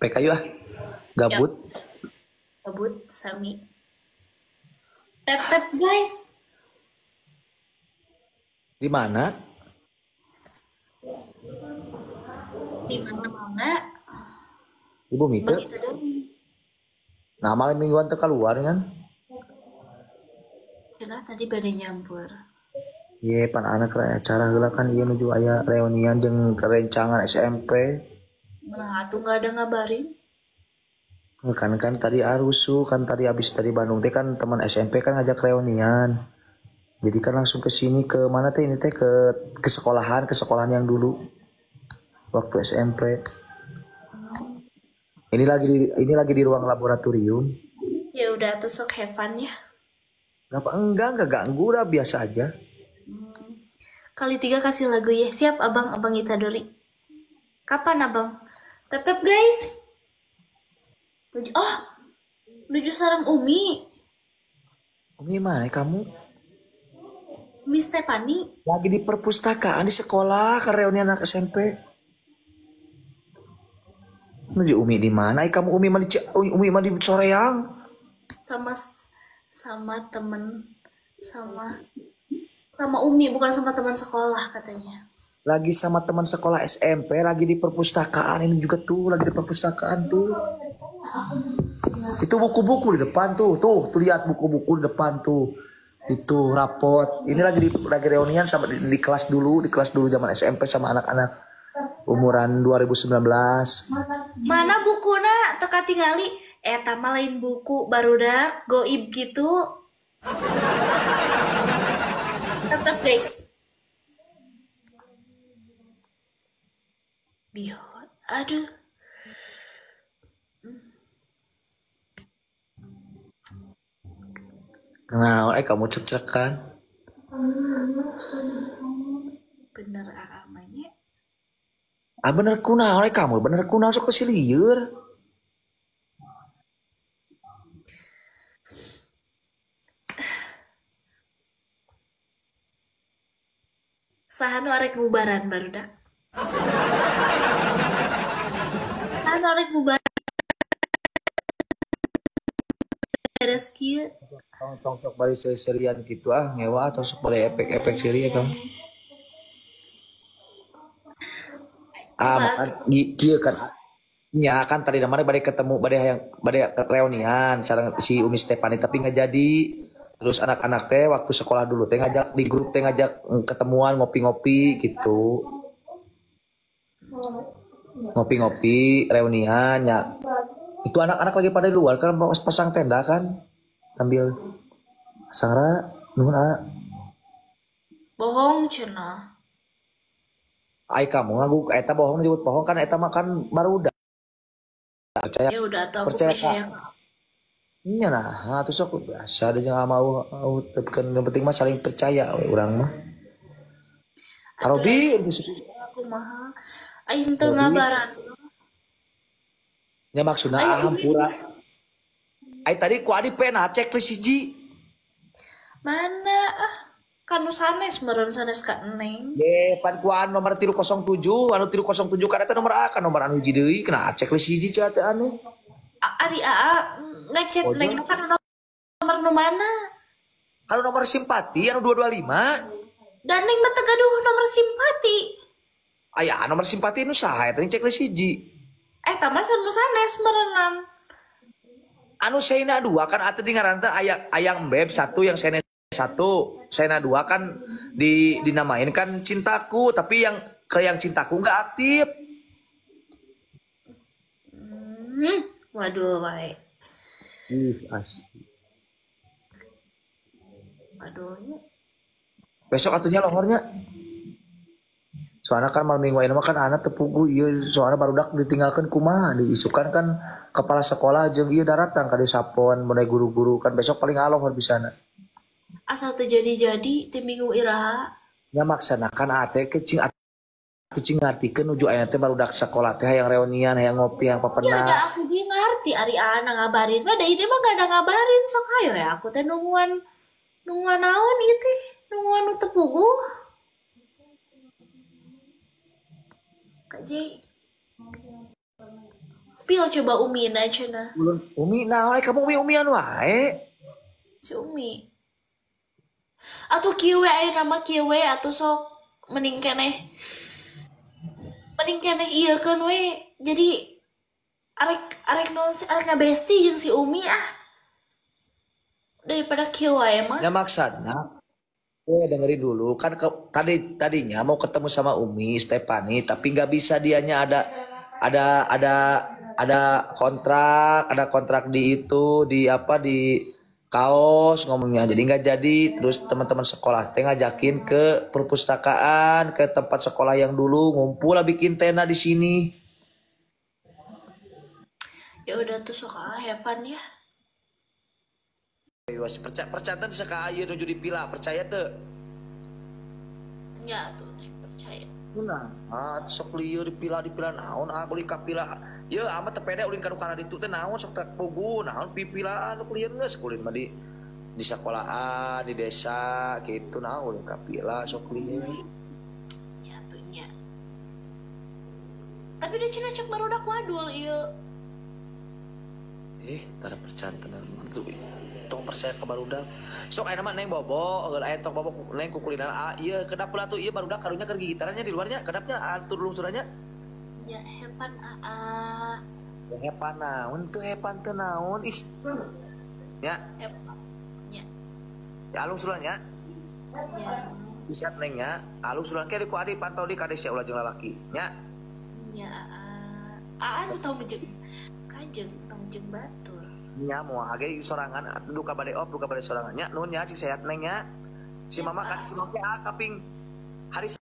PK yuk ah. Gabut. Gabut sami. Tap tap guys. Di mana? Di mana-mana. Di bumi itu. Nah, malam mingguan tuh keluar kan? Cenah tadi bade nyampur. Iya, pan anak acara heula kan ieu nuju aya reunian jeung rencangan SMP. Nah, atuh nggak ada ngabarin. Kan kan tadi arusuh kan tadi abis dari Bandung teh kan teman SMP kan ngajak reunian. Jadi kan langsung ke sini ke mana teh ini teh ke sekolahan yang dulu waktu SMP. Ini lagi di ruang laboratorium. Ya udah tuh sok have fun ya. Gak apa enggak ganggu udah biasa aja. Kali 3 kasih lagu ya. Siap abang, abang Itadori. Kapan abang? Tetep guys. Nuju sarang Umi. Umi mana kamu? Umi Stefani. Lagi di perpustakaan di sekolah ke reuni anak SMP. Nuju Umi di mana? Kamu Umi mah di Umi mah di Soreang. Sama temen sama Umi, bukan sama teman sekolah katanya. Lagi sama teman sekolah SMP, lagi di perpustakaan ini juga tuh, lagi di perpustakaan tuh. Itu buku-buku di depan tuh, tuh lihat buku-buku di depan tuh. Itu rapot. Ini lagi reunian sama di kelas dulu, zaman SMP sama anak-anak umuran 2019. Mana bukuna teka tingali? Eta mah lain buku barudak goib gitu. Tetap guys. Lihat, aduh. Nah, kamu cek-cekan. Bener agamanya. Ah bener kunaon kamu, bener kunaon sok kesilieur. Saha nu arek bubaran barudak. Saha nu arek bubaran. Beres kieu. Tong sok bari seuri-seurian kitu ah ngewa atau sok bari efek-efek seuri ya kamu. Ah makan kieu kan. Nya kan tadi namanya bade ketemu bade hayang bade reunian sareng si Umi Stefani tapi nggak jadi. Terus anak-anak teh waktu sekolah dulu teh ngajak di grup teh ngajak ketemuan ngopi-ngopi gitu. Ngopi-ngopi reunian ya. Itu anak-anak lagi pada di luar kan pasang tenda kan sambil sangra nuhun a. Bohong cenah. Ai kamu ngaku eta bohong disebut bohong kan eta mah kan baru udah. Percaya. Ya udah atau aku percaya. Iya nah, terus aku biasa ada yang mau kan yang penting mah saling percaya we urang mah. Arobi aku mah aing teu ngabaran. Nya maksudna hampura. Ai tadi ku adi pena checklist hiji. Mana ah kanu sanes meureun sanes ka Neng. Ye pan ku anu nomor 307, anu 307 kan eta nomor A kan nomor anu hiji deui kena checklist hiji cenah teh aneh. Ari aa ngechat Neng kan nomor nu mana? Kalau nomor simpati anu 225. Dan Neng mah teu gaduh nomor simpati. Aya nomor simpati nu saha eta checklist hiji. Eta mah nu sanes meureunnan. Anu Sena 2 kan atuh di ngaran teh ayang beb 1 yang Sena 1, Sena 2 kan dinamain kan cintaku, tapi yang ke yang cintaku nggak aktif. Waduh wae. Ih, asik. Waduhnya. Besok atunya lohornya. Soalnya kan malam minggu ini mah kan anak tepugu ieu soalnya barudak ditinggalkan kumaha diisukan kan kepala sekolah jeung ieu daratang ka sapon mulai guru-guru kan besok paling alohor bisana. Asal teu jadi-jadi ti minggu iraha. Nya maksanakan ate ke cing atuh cing ngartikeun nuju aya teh barudak sekolah teh hayang reunian hayang ngopi hayang papenah. Ya da aku ge ngarti ari ana ngabarin mah da ieu mah gak ada ngabarin sok hayo ya aku teh nungguan naon ieu teh nungguan nu teu puguh. Kak J. Spill coba Umi na cenah. Umi naon kamu umi-umian wae. Si Umi. Atuh kieu we ayeuna mah kieu we atuh sok mending keneh. Mending keneh ieu keun we. Jadi arek arek naon sih arek ngabesti jeung si Umi ah. Daripada kieu wae mah. Ya maksudna dengerin dulu kan tadinya mau ketemu sama Umi Stefani tapi nggak bisa, dianya ada kontrak, ada kontrak di itu di apa di kaos ngomongnya, jadi nggak jadi. Terus teman-teman sekolah teh ngajakin ke perpustakaan, ke tempat sekolah yang dulu ngumpul lah, bikin tenda di sini. Ya udah tuh sok ah, have fun ya. Percaya percaya tuh ka ieu nuju dipila, percaya tuh? Nya tuh neng percaya. Nah, ah, sok lieu dipila dipila naon ah ulin ka pila. Ye amat teu pede ulin ka nu kana ditu teh naon sok teh pugu naon pipilaan sok lieu geus ulin mah di sekolahan di desa gitu naon ulin ka pila sok lieu. Ya tuh nya. Tapi udah cenah cek barudak wadul ieu. Eh, tara percantenan tuh. Tong percaya ke barudak. Sok aya mah neng bobo, aya tong bobo neng kukulinan ah ieu kedap pula tuh ieu barudak karunya keur gigitarannya di luarnya kedapnya atur lungsurannya. Ya have fun aa. Ya have fun naon tuh, have fun teu naon ih. Ya. Have fun. Ya. Ya alung sulan nya. Ya. Bisa neng nya, alung sulan ke ku adi pantau di kade sia ulah jeung lalaki nya. Ya aa. Aa tong jeung kajeng tong jeung batur. Nya moal age sorangan duka bade op duka bade sorangan nya, nuhun nya, cing sehat neng nya. Si mama kan si mama ah kaping hari